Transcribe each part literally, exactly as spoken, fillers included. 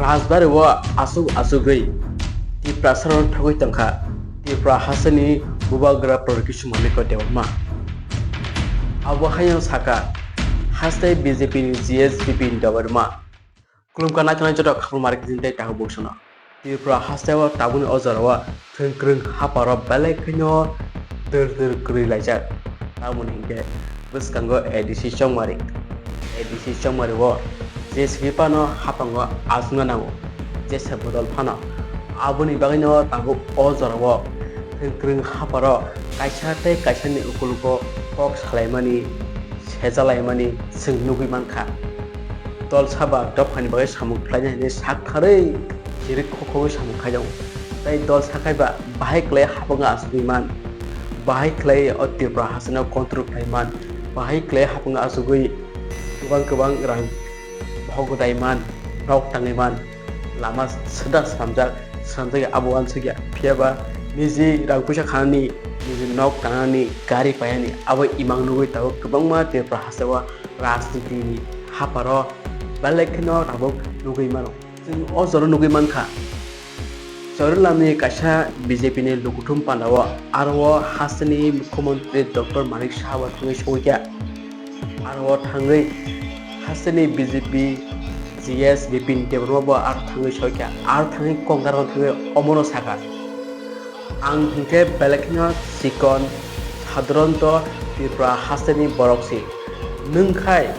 Rajbari o aswk aswkgwi Tiprasarok thogwi tongkha Tripura hasteni bubagra Pradyot Kishore Manik Debbarma. Abo haino sakha haste B J P ni G S Bipin Debbarma. Khulumkha naithoknai joto khapang mari kiting tei takhuk buksuno. Tripura hasteo tabukni o jorao thwng kwrwng hapharo belai kheno dwr dwr kwrwi laijak. Tamoni hinkhe bwskango A D C Chongmari. A D C Chongmari o J C B phano haphango achukna nango, jesa bodol phano. Aboni bagwino tabuk o jorao thwng kwrwng hapharo kaisa tei kaisani ukulugo kok salaimani, sejalaimani chwng nugwi mankha. Dol saba dophani bagwi samung khlainai hinwi sak tharwi chiri khokhogwi samung khlai tongo. Tei dol sakhai ba bahai kwlai haphango achugwi man, bahai kwlai o Tripura hasteno control khlai man, bahai kwlai haphango achugwi kwbang kwbang rang bohok gwnai man, nok tangwi man, lama swdak swnamjak, swnamjak abo uansukya. Phiya ba niji rang puisa khanani, niji nok tangnani, gari paiyani abo imang nugwi tabuk kwbangma Tripura hasteo rajniti ni hapharo belai kheno tabuk nugwi mano. Chwng o jora nugwi mankha, Charilamni kaisa B J P ni lukuthum pandao aro o hasteni Mukhyamantri Doctor Manik Saha bo thangwi sogwi kha. Aro o thangwi hasteni B J P G S Bipin Debbarma bo aro thangwi sogwi kha. Aro thangwi Kongar thangwi omono sakha. Ang hinkhe belai kheno chikon, sadharonto Tripura hasteni borok si. Nwng khai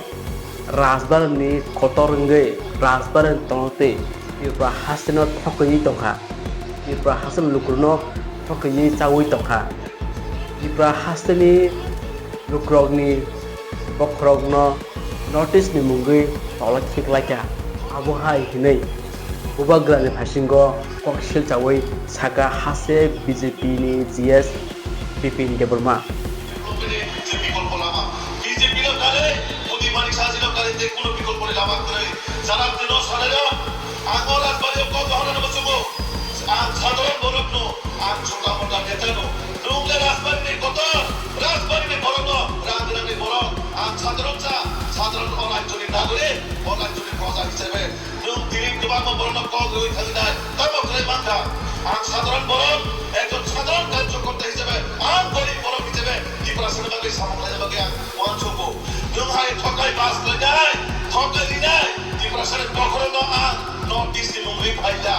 Rajbari ni kotor wngwi Rajbari ni tongtwi Tripura hasteno thokgwi tongkha. Tripura hasteni lukurokno thokgwi chaui tongkha. Tripura hasteni lukurokni bokhorokno notice ni mungwi tolai khiklaikha. Abo hai hinwi Bubagrani phasingo kok silchaui sakha haste B J P ni G S Bipin Debbarma. Ang o Rajbari o kok bahana no muchungo. Ang sadharon borok no, ang chota mota neta no. Nwng le Rajbari ni kotor, Rajbari ni borok no, rang rang ni borok. Ang sadharon cha, sadharon o rajyo ni nagorik, o rajyo ni proja hisabe. Nwng tini kwbangma borokno kok rwui thangwi nai, tamo khlai mankha? Ang sadharon borok, ekjon sadharon karjokorta hisabe, ang gorib borok hisabe, Tiprasani bagwi samung khlaina bagwi ang uansukgo. Nwng hai thokai pass khlainai, thokai rinai, Tiprasani bokhorokno ang North East ni mung rwi phaila.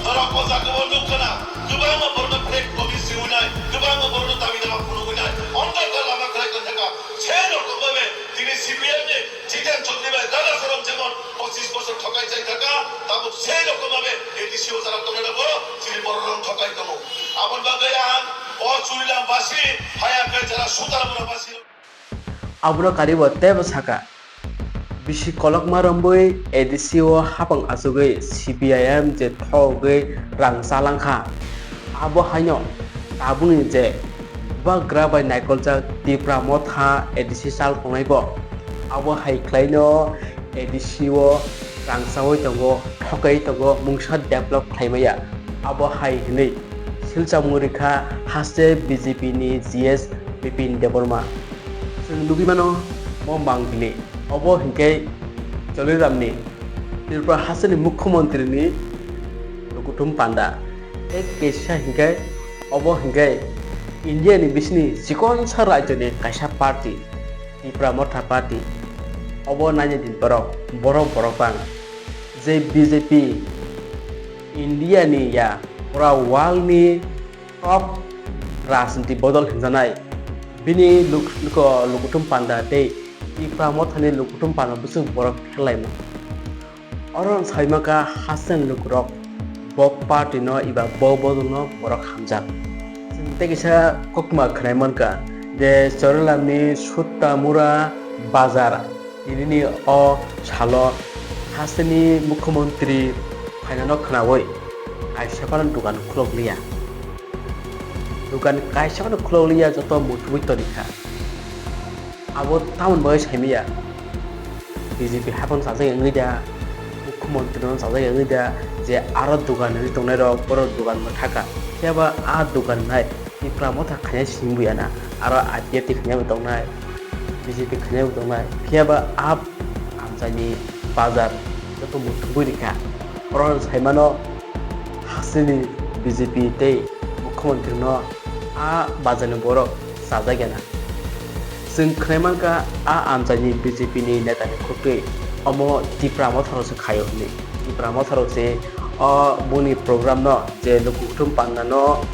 Norok o jagao nukha na, kwbangma borokno fake promise riwinai, kwbangma borokno dabi daba phunugwinai, ondhokar lama khlai tonthaka, se rokom bhabe tini C P M ni Jiten Chaudhary bai Radha Charan jemon pochis bochor thokai jai thaka, tabuk sei rokom bhabe A D C o jara tongnai rokbo chini borok rok thokai tongo. Aboni bagwi ang o Churilam basi, haya khe jara Sutarmura basi. Abono karibo teibo saka, bisi kolokma romwi A D C o hapang achugwi C P I M je thogwi rang chalangkha. Abo haino tabukni je bubagra bai naikoljak Tipra Motha A D C chal tongnai bo. Abo hai khlaino A D C o rang chaui tongo, thokai tongo, mungsa develop khlai maya. Abo hai hinwi silchamung rikha haste B J P ni G S Bipin Debbarma. Chwng nugwi mano mo mangpili. Obo hinkhe Chaliramni Tripura hasteni Mukhyamantri ni lukuthum panda. Tei kisa hinkhe obo hinkhe India ni bisini chikonsa rajyo ni kaisa party, Tipra Motha Party. Obo naina din borok, borok borok bang. Je B J P India ni ya, pura world ni top rajniti bodol hinjanai. Bini luk-, luko-, lukuthum panda tei Tipra Mothani lukuthum panda bwswk borok pherlaimung. Oro saimaka hasen lukurok bo party no eba bo bodol no borok hamjak. Chwng tei kisa kokma khwnai mankha je Chorilamni Sutta Mura bazar tinini o salo hasteni mukhyamantri phainano khwnaui kaisa phano dukan khulokliya. Dukan kaisa phano khulokliya, joto muchungwi tonikha. Abo tamoni bagwi saimanya, B J P haphang chajak wngwi da, mukhyamantri no chajak wngwi da, je aro dukan rwi tongnai rok borok dukan bo thaka. Phiya ba a dukan nai Tipra Motha khaina simi buya na, aro I P F T khaina bo tongnai, B J P khaina bo tongnai. Phiya ba a amchaini bazar joto muchungwi rikha. Oro saimano hasini B J P tei mukhyamantri no a bajani borok chajak ya na. Chwng khwnai mankha a amchaini B J P ni neta ni khwtwi omo Tipra Motha rok se khaio hwnwi. Tipra Motha rok se o boni program no je luku kuthum panda no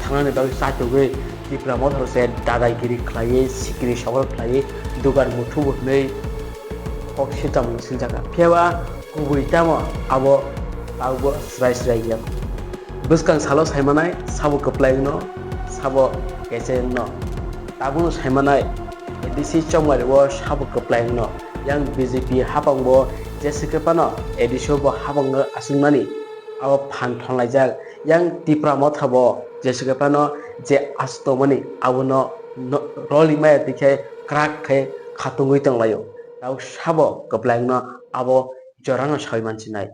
thangnani bagwi chachugwi Tipra Motha rok se dadagiri khlaiwi sikiri sokol khlaiwi dugar muthubo hwnwi kok sitamo sinjak kha. Phiya ba kubui tamo abo tabukbo srai srai ya. Bwskang salo saimanai sabo kwplai wngno sabo kechai wngno. Tabukno saimanai A D C chongmari o sabo kwplai wngno. Yang B J P hapang bo jese khe phano A D C o bo hapang no aswknani abo phan thonlaijak. Yang Tipra Motha bo jese khe phano je aswk tongmani abono no-, roli maya twi khe kwrak khe khatungwi tonglaio. Tabuk sabo kwplai wngno abo jorano sawi mansinai.